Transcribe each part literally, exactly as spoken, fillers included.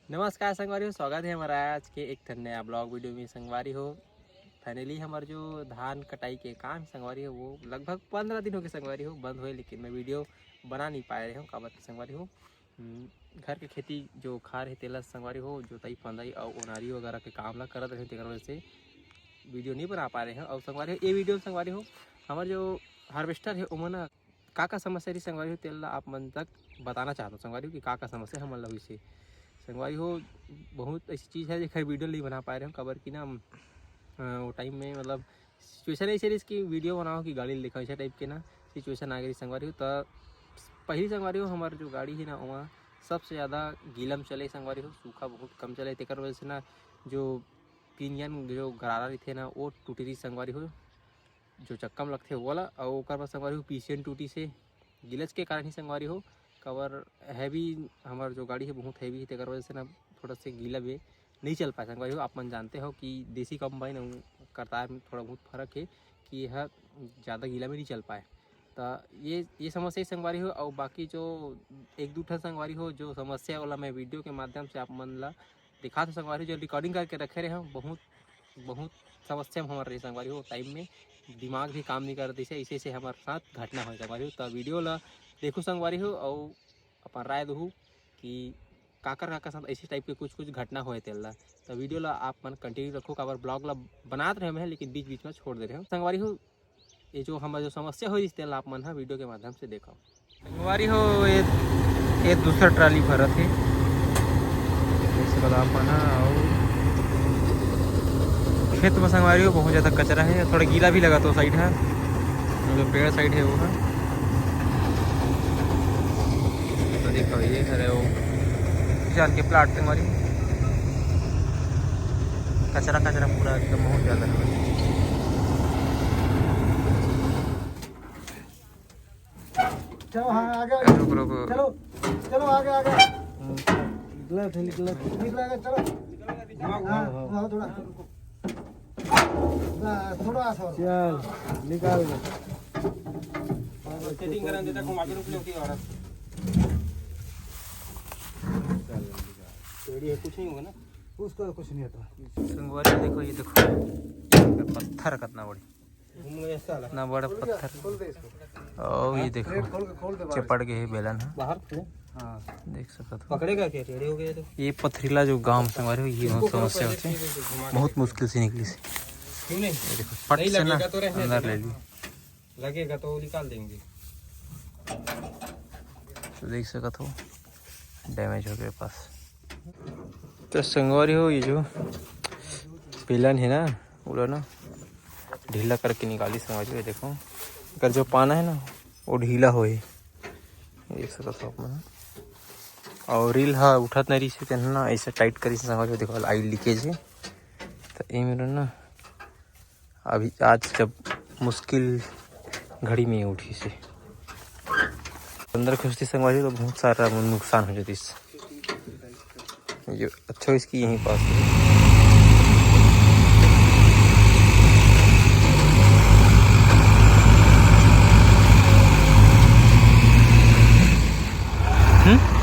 नमस्कार संगवारी हो, स्वागत है हमारा आज के एक ठन नया ब्लॉग वीडियो में संगवारी हो। फाइनली हमार जो धान कटाई के काम है संगवारी हो, वो लगभग पंद्रह दिन हो गए संगवारी हो बंद हुए, लेकिन मैं वीडियो बना नहीं पाए रहे हूँ। काबर कि संगवारी हो, हम्म, घर के खेती जो खार है तेला संगवारी हो जोताई फंदाई और ओनारी वगैरह के काम ला करत रहे, तेकर वजह से वीडियो नहीं बना पा रहे हैं। और संगवारी हो, ये वीडियो में संगवारी हो, हमार जो हार्वेस्टर है ओमा ना का का समस्या रही संगवारी हो, तेल ला आप मन तक बताना चाहता हूँ संगवारी हो कि का का समस्या हमन ला हुई से। संगवारी हो, बहुत ऐसी चीज़ है जेकर वीडियो नहीं बना पाए रहे हो, काबर कि ना अ, वो टाइम में मतलब सिचुएशन ऐसे रही कि वीडियो बनाओ कि गाड़ी दिखाओ, ऐसा टाइप के ना सिचुएशन आ गई संगवारी हो। तो पहली संगवारी हो, हमार जो गाड़ी है ना वहाँ सबसे ज़्यादा गीलम चले संगवारी हो, सूखा बहुत कम चले, तेकर वजह से ना जो पिनियन जो गरारा रही थे ना वो टूटी रही संगवारी हो, जो चक्का में लगथे वो वाला, अउ ओकर बाद संगवारी हो पीसीएन टूटी से गिलच के कारण ही संगवारी हो, काबर हैवी हमार जो गाड़ी है बहुत हैवी है, तेकर वजह से ना थोड़ा से गीला में नहीं चल पाए संगवारी हो। आप मन जानते हो कि देसी कंबाइन अउ करतार में थोड़ा बहुत फर्क है कि यह ज़्यादा गीला में नहीं चल पाए। तो ये ये समस्या ही संगवारी हो, और बाकी जो एक दो ठन संगवारी हो जो समस्या वाला मैं वीडियो के माध्यम से आप मन ला दिखा तो संगवारी हो, जो रिकॉर्डिंग करके रखे रहे हो, बहुत बहुत समस्या में हमारे रही संगवारी हो, टाइम में दिमाग भी काम नहीं करत, ऐसे ऐसे ऐसे हमारे साथ घटना हो संगवारी हो। तो वीडियो ला देखो संगवारी हो और अपन राय दहू कि काकर काकर साथ ऐसे टाइप के कुछ कुछ घटना होए तेल ला। तो वीडियो ला आप मन कंटिन्यू रखो, काबर ब्लॉग ला बनात रहे मैं, लेकिन बीच बीच में छोड़ दे रहे हो संगवारी हो। ये जो हमारा जो समस्या हो रही तेल ला आप मन हा वीडियो के माध्यम से देखो। संगवारी हो, ये ये दूसरा ट्राली भरत हे। देख सकत आप मन ह, अउ खेत में संगवारी हो बहुत ज़्यादा कचरा है, थोड़ा गीला भी लगा तो साइड है, जो पेड़ साइड है वो है। तो देखो ये हरे वो किसान के प्लाट संगवारी, कचरा कचरा पूरा एकदम बहुत ज़्यादा है। चलो, हाँ, आगे, आगे। रुक, रुक, रुक। चलो, चलो, आगे, आगे। निकला था, निकला था। निकला, आगे, चलो। हाँ, हाँ, हाँ। हाँ, थोड़ा। बस, थोड़ा सा और। चल, निकाल दे। सेटिंग करने देता, घुमा के रुक ले, होती है औरत। रेडी है, कुछ नहीं होगा ना? उसका कुछ नहीं होता। संगवारी देखो, ये देखो, पत्थर कितना बड़ी। घूम गया साला। इतना बड़ा पत्थर। खोल दे इसको। ओ, ये देखो। क्रेट खोल के, खोल दे बाहर। चिपट गए हे बेलन ह। बाहर खोल। हाँ। देख सकत हो। पकड़ेगा क्या? टेढ़े हो गए तो। ये पथरीला जो गांव संगवारी हो, ये बहुत समस्या होथे। बहुत मुश्किल से निकली से। क्यों नहीं? ये देखो, फट से ना अंदर ले ली। लगेगा तो निकाल देंगे। तो देख सकत हो, डैमेज हो गए पास। तो संगवारी हो, ये जो बेलन है ना, पूरा ना ढीला करके निकाली संगवारी हो। देखो, अगर जो पाना है ना, वो ढीला होए, देख सकत हो आप मन। और रील हा उठत नहीं रही से, तेन ना ऐसे टाइट करी संगवारी हो। देखो, ऑयल लीकेज है, तो ये मेरा ना अभी आज जब मुश्किल घड़ी में उठी से अंदर घुसती संगवारी तो बहुत सारा नुकसान हो जाती। ये अच्छा इसकी यहीं पास है। हम्म?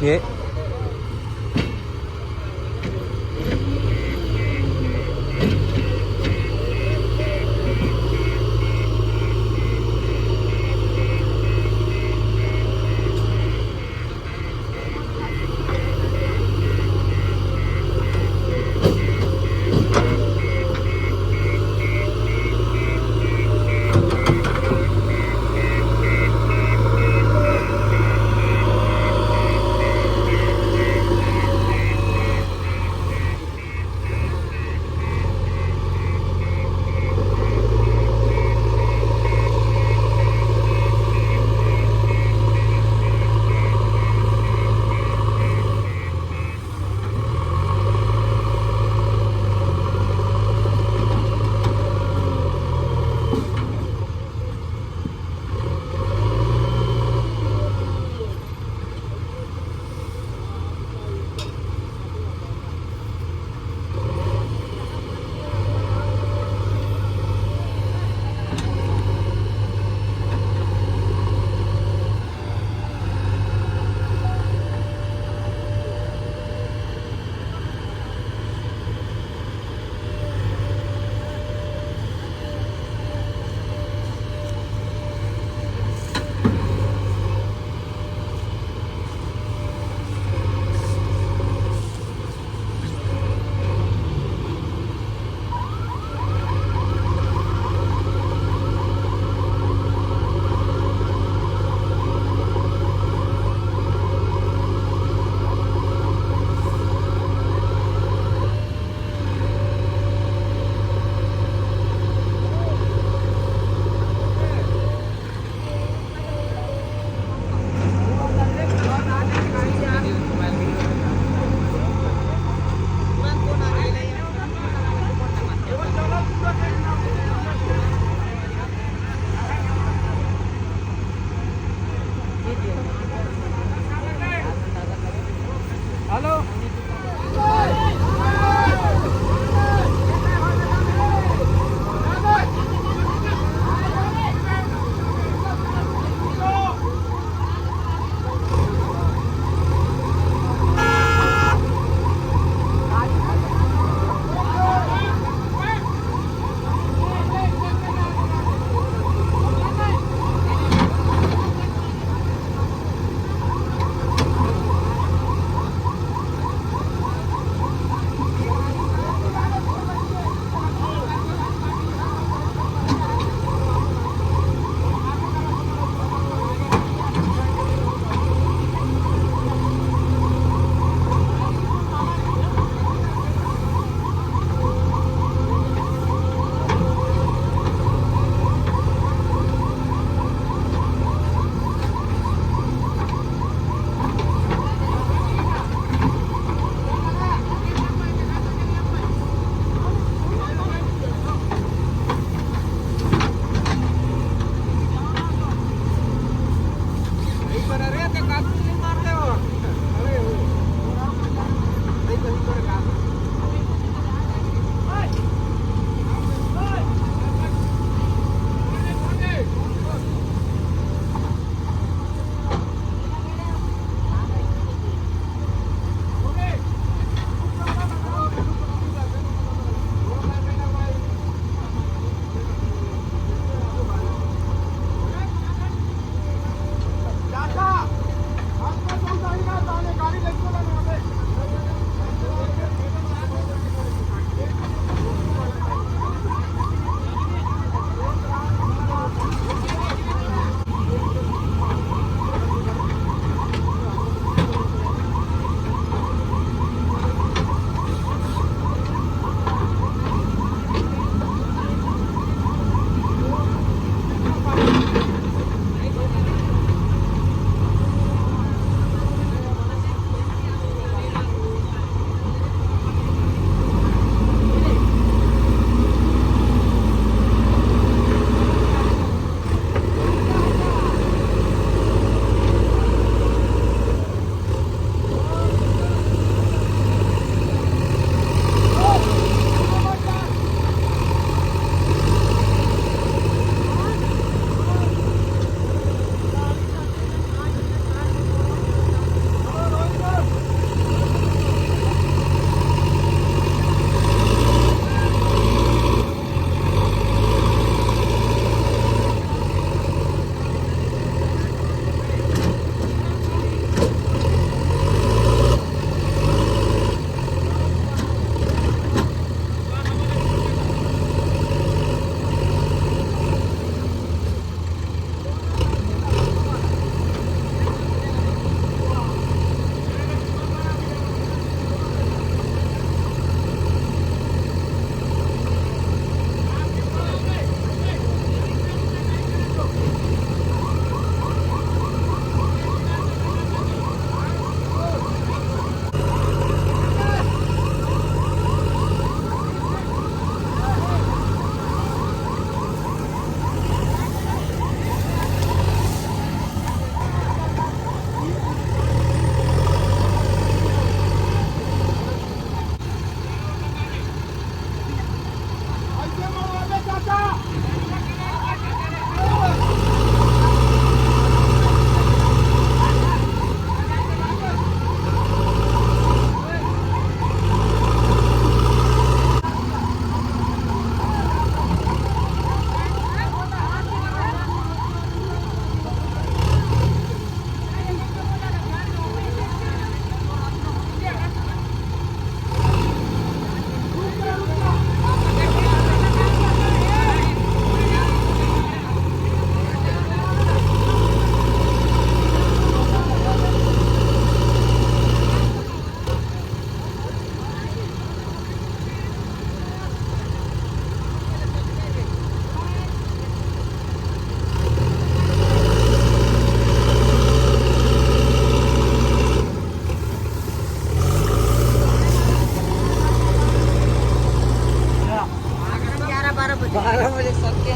हे।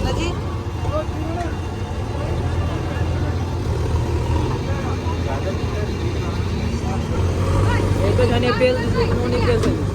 जी। एक तो जाने पेल, दूसरे को नहीं पेल सके।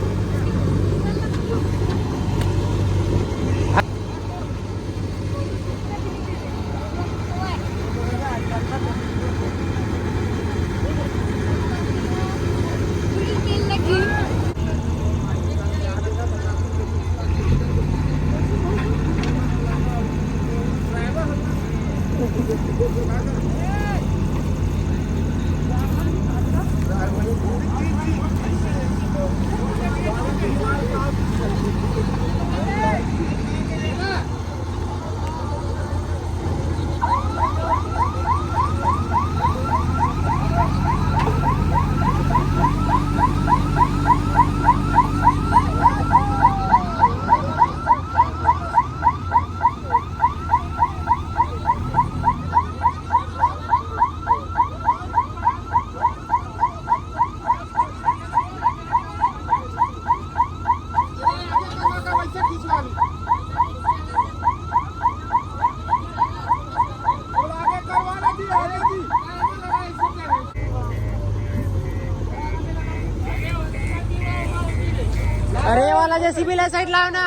अरे, ये वाला जेसीबी ला साइड लाओ ना।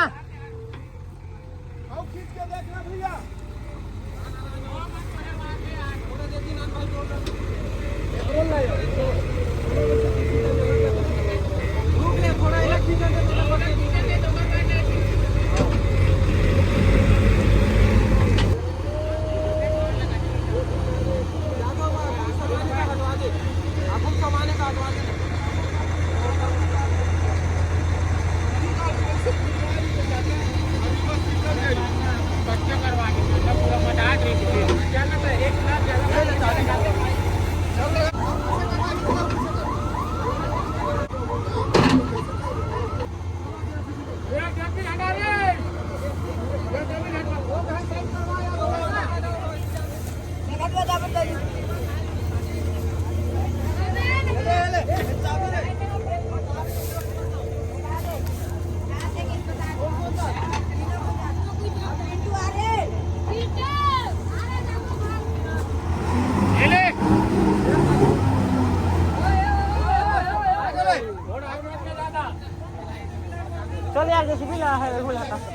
चल यार, जेसीबी ला है, वो लाता।